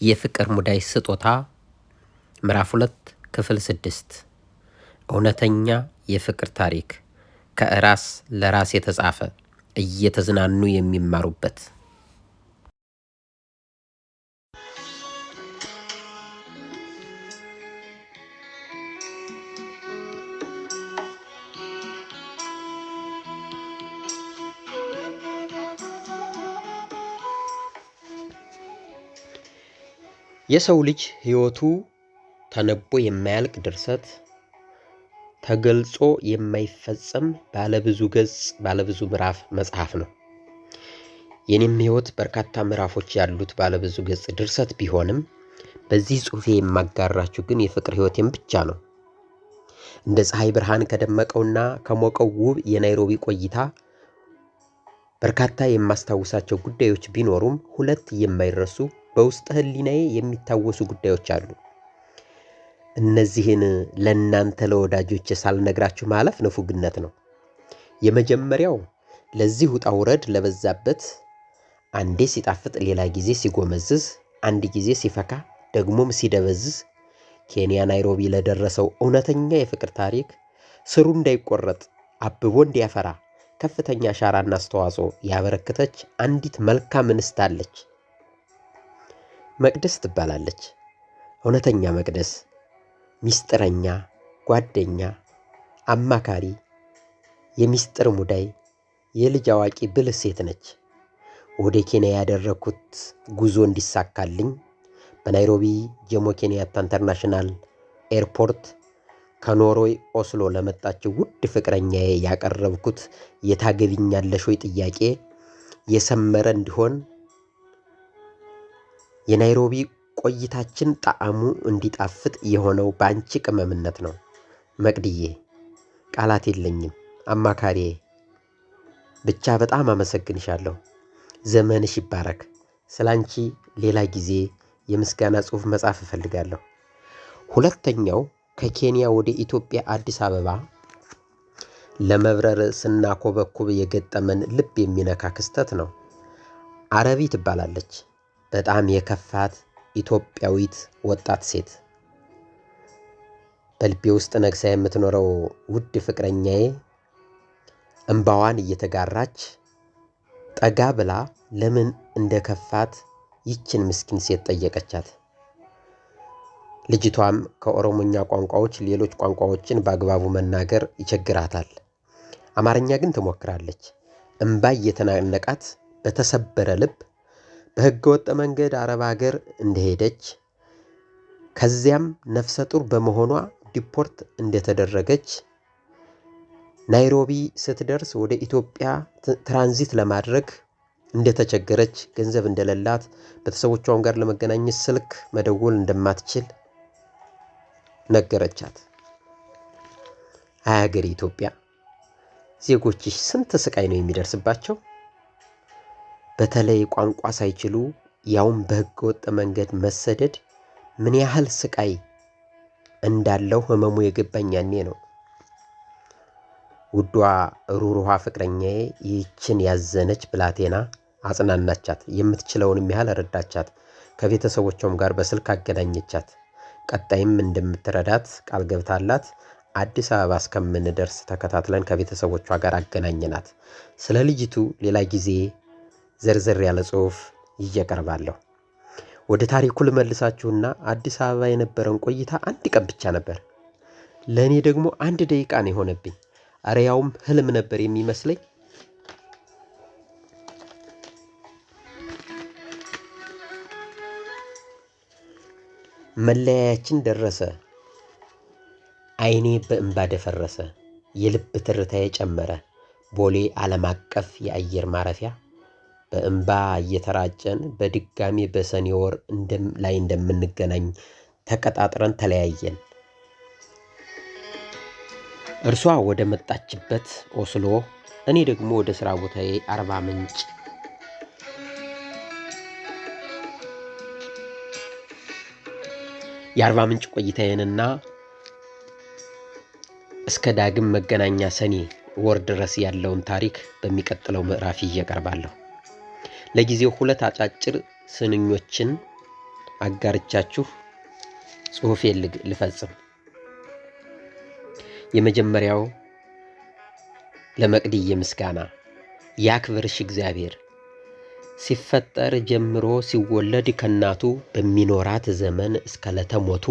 የፍቅር ሙዳይ ስጦታ ምዕራፍ 2 ክፍል 6። እውነተኛ የፍቅር ታሪክ ከራስ ለራስ የተጻፈ፣ እየተዝናኑ የሚማሩበት። የሰው ልጅ ሕይወቱ ተነቦ የማያልቅ ድርሰት፣ ተገልጾ የማይፈጸም ባለብዙ ገጽ ባለብዙ ምዕራፍ መጽሐፍ ነው። የኔም ሕይወት በርካታ ምዕራፎች ያሉት ባለብዙ ገጽ ድርሰት ቢሆንም፣ በዚህ ጽሑፌ የማጋራችሁ ግን የፍቅር ሕይወቴን ብቻ ነው። እንደ ፀሐይ ብርሃን ከደመቀውና ከሞቀው ውብ የናይሮቢ ቆይታ በርካታ የማስታውሳቸው ጉዳዮች ቢኖሩም፣ ሁለት የማይረሱ በውስጥ ሕሊናዬ የሚታወሱ ጉዳዮች አሉ። እነዚህን ለእናንተ ለወዳጆች ሳልነግራችሁ ማለፍ ንፉግነት ነው። የመጀመሪያው ለዚህ ውጣ ውረድ ለበዛበት፣ አንዴ ሲጣፍጥ ሌላ ጊዜ ሲጎመዝዝ፣ አንድ ጊዜ ሲፈካ ደግሞም ሲደበዝዝ፣ ኬንያ ናይሮቢ ለደረሰው እውነተኛ የፍቅር ታሪክ ስሩ እንዳይቆረጥ አብቦ እንዲያፈራ ከፍተኛ አሻራና አስተዋጽኦ ያበረከተች አንዲት መልካም እንስት አለች። መቅደስ ትባላለች። እውነተኛ መቅደስ፣ ሚስጥረኛ፣ ጓደኛ፣ አማካሪ፣ የሚስጥር ሙዳይ፣ የልጅ አዋቂ ብልህ ሴት ነች። ወደ ኬንያ ያደረግኩት ጉዞ እንዲሳካልኝ በናይሮቢ ጆሞ ኬንያታ International Airport ከኖርዌይ ኦስሎ ለመጣችው ውድ ፍቅረኛዬ ያቀረብኩት የታገቢኛለሽ ወይ ጥያቄ የሰመረ እንዲሆን፣ የናይሮቢ ቆይታችን ጣዕሙ እንዲጣፍጥ የሆነው በአንቺ ቅመምነት ነው። መቅድዬ፣ ቃላት የለኝም። አማካሪዬ፣ ብቻ በጣም አመሰግንሻለሁ። ዘመንሽ ይባረክ። ስለ አንቺ ሌላ ጊዜ የምስጋና ጽሑፍ መጻፍ እፈልጋለሁ። ሁለተኛው ከኬንያ ወደ ኢትዮጵያ አዲስ አበባ ለመብረር ስናኮበኩብ የገጠመን ልብ የሚነካ ክስተት ነው። አረቢ ትባላለች። በጣም የከፋት ኢትዮጵያዊት ወጣት ሴት። በልቤ ውስጥ ነግሳ የምትኖረው ውድ ፍቅረኛዬ እምባዋን እየተጋራች ጠጋ ብላ ለምን እንደከፋት ይችን ምስኪን ሴት ጠየቀቻት። ልጅቷም ከኦሮሞኛ ቋንቋዎች ሌሎች ቋንቋዎችን በአግባቡ መናገር ይቸግራታል። አማርኛ ግን ትሞክራለች። እምባ እየተናነቃት በተሰበረ ልብ በሕገወጥ መንገድ አረብ ሀገር እንደሄደች፣ ከዚያም ነፍሰ ጡር በመሆኗ deport እንደተደረገች፣ ናይሮቢ ስትደርስ ወደ ኢትዮጵያ ትራንዚት ለማድረግ እንደተቸገረች፣ ገንዘብ እንደሌላት፣ ቤተሰቦቿን ጋር ለመገናኘት ስልክ መደወል እንደማትችል ነገረቻት። አይ ሀገር ኢትዮጵያ፣ ዜጎችሽ ስንት ስቃይ ነው የሚደርስባቸው? በተለይ ቋንቋ ሳይችሉ ያውም በሕገ ወጥ መንገድ መሰደድ ምን ያህል ስቃይ እንዳለው ህመሙ የገባኝ ያኔ ነው። ውዷ ሩሩሃ ፍቅረኛዬ ይህችን ያዘነች ብላቴና አጽናናቻት፣ የምትችለውንም ያህል ረዳቻት። ከቤተሰቦቿም ጋር በስልክ አገናኘቻት። ቀጣይም እንደምትረዳት ቃል ገብታላት አዲስ አበባ እስከምንደርስ ተከታትለን ከቤተሰቦቿ ጋር አገናኘናት። ስለ ልጅቱ ሌላ ጊዜ ዘርዘር ያለ ጽሑፍ ይዤ እቀርባለሁ። ወደ ታሪኩ ልመልሳችሁና አዲስ አበባ የነበረን ቆይታ አንድ ቀን ብቻ ነበር። ለእኔ ደግሞ አንድ ደቂቃ ነው የሆነብኝ። አረ ያውም ህልም ነበር የሚመስለኝ። መለያያችን ደረሰ። አይኔ በእንባ ደፈረሰ። የልብ ትርታዬ ጨመረ። ቦሌ ዓለም አቀፍ የአየር ማረፊያ በእንባ እየተራጨን በድጋሚ በሰኔ ወር ላይ እንደምንገናኝ ተቀጣጥረን ተለያየን። እርሷ ወደ መጣችበት ኦስሎ፣ እኔ ደግሞ ወደ ሥራ ቦታዬ አርባ ምንጭ። የአርባ ምንጭ ቆይታዬንና እስከ ዳግም መገናኛ ሰኔ ወር ድረስ ያለውን ታሪክ በሚቀጥለው ምዕራፍ ይዤ እቀርባለሁ። ለጊዜው ሁለት አጫጭር ስንኞችን አጋርቻችሁ ጽሑፌን ልፈጽም። የመጀመሪያው ለመቅድዬ ምስጋና። ያክብርሽ እግዚአብሔር። ሲፈጠር ጀምሮ ሲወለድ ከናቱ በሚኖራት ዘመን እስከ ለተሞቱ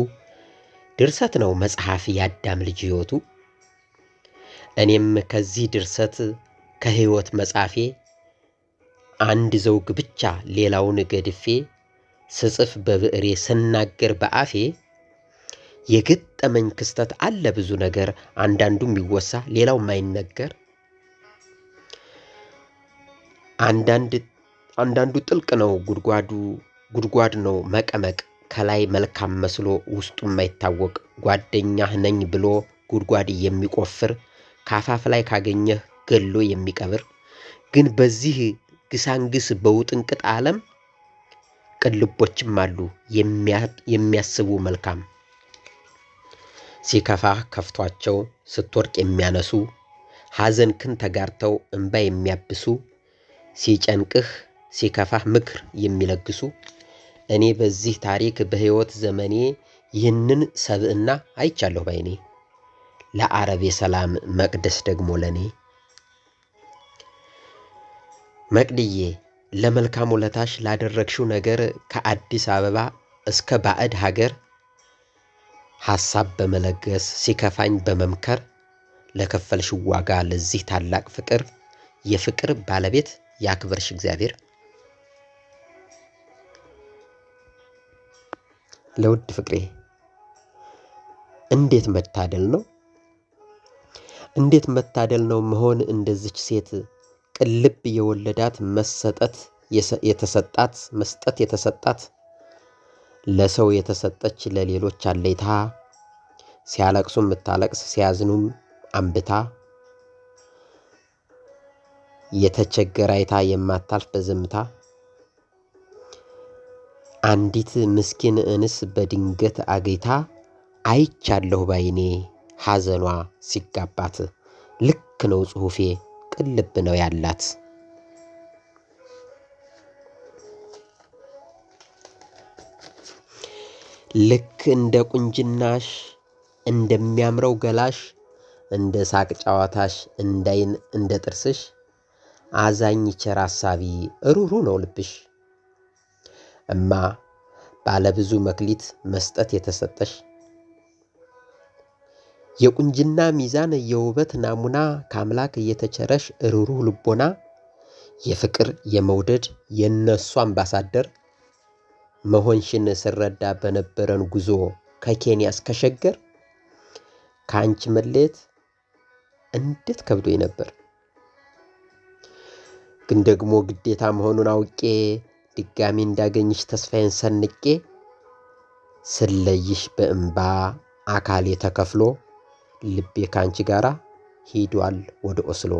ድርሰት ነው መጽሐፍ የአዳም ልጅ ሕይወቱ። እኔም ከዚህ ድርሰት ከሕይወት መጻፌ አንድ ዘውግ ብቻ ሌላውን ገድፌ ስጽፍ በብዕሬ ስናገር በአፌ የገጠመኝ ክስተት አለ ብዙ ነገር፣ አንዳንዱ የሚወሳ ሌላው የማይነገር፣ አንዳንዱ ጥልቅ ነው ጉድጓዱ፣ ጉድጓድ ነው መቀመቅ፣ ከላይ መልካም መስሎ ውስጡ የማይታወቅ፣ ጓደኛህ ነኝ ብሎ ጉድጓድ የሚቆፍር፣ ካፋፍ ላይ ካገኘህ ገሎ የሚቀብር። ግን በዚህ ግሳንግስ በውጥንቅጥ ዓለም ቅልቦችም አሉ የሚያስቡ መልካም፣ ሲከፋህ ከፍቷቸው ስትወርቅ የሚያነሱ፣ ሐዘንክን ተጋርተው እንባ የሚያብሱ፣ ሲጨንቅህ ሲከፋህ ምክር የሚለግሱ። እኔ በዚህ ታሪክ በሕይወት ዘመኔ ይህንን ሰብዕና አይቻለሁ ባይኔ። ለአረብ የሰላም መቅደስ ደግሞ ለኔ። መቅድዬ ለመልካም ውለታሽ ላደረግሽው ነገር ከአዲስ አበባ እስከ ባዕድ ሀገር ሐሳብ በመለገስ ሲከፋኝ በመምከር ለከፈልሽው ዋጋ ለዚህ ታላቅ ፍቅር የፍቅር ባለቤት ያክብርሽ እግዚአብሔር። ለውድ ፍቅሬ እንዴት መታደል ነው፣ እንዴት መታደል ነው መሆን እንደዚች ሴት፣ ቅልብ የወለዳት መሰጠት የተሰጣት፣ መስጠት የተሰጣት፣ ለሰው የተሰጠች ለሌሎች አለይታ፣ ሲያለቅሱ የምታለቅስ ሲያዝኑም አንብታ፣ የተቸገረ አይታ የማታልፍ በዝምታ፣ አንዲት ምስኪን እንስ በድንገት አግኝታ አይቻለሁ ባይኔ ሐዘኗ ሲጋባት፣ ልክ ነው ጽሑፌ ቅልብ ነው ያላት። ልክ እንደ ቁንጅናሽ እንደሚያምረው ገላሽ፣ እንደ ሳቅ ጨዋታሽ እንዳይን እንደ ጥርስሽ፣ አዛኝ ቸር አሳቢ ሩሩ ነው ልብሽ። እማ ባለብዙ መክሊት መስጠት የተሰጠሽ፣ የቁንጅና ሚዛን የውበት ናሙና፣ ከአምላክ እየተቸረሽ ሩሩህ ልቦና፣ የፍቅር የመውደድ የነሱ አምባሳደር መሆንሽን ስረዳ በነበረን ጉዞ ከኬንያ እስከ ሸገር ከአንቺ መለየት እንዴት ከብዶኝ ነበር። ግን ደግሞ ግዴታ መሆኑን አውቄ ድጋሚ እንዳገኝሽ ተስፋዬን ሰንቄ ስለይሽ በእንባ አካሌ ተከፍሎ ልቤ ካንቺ ጋራ ሂዷል ወደ ኦስሎ።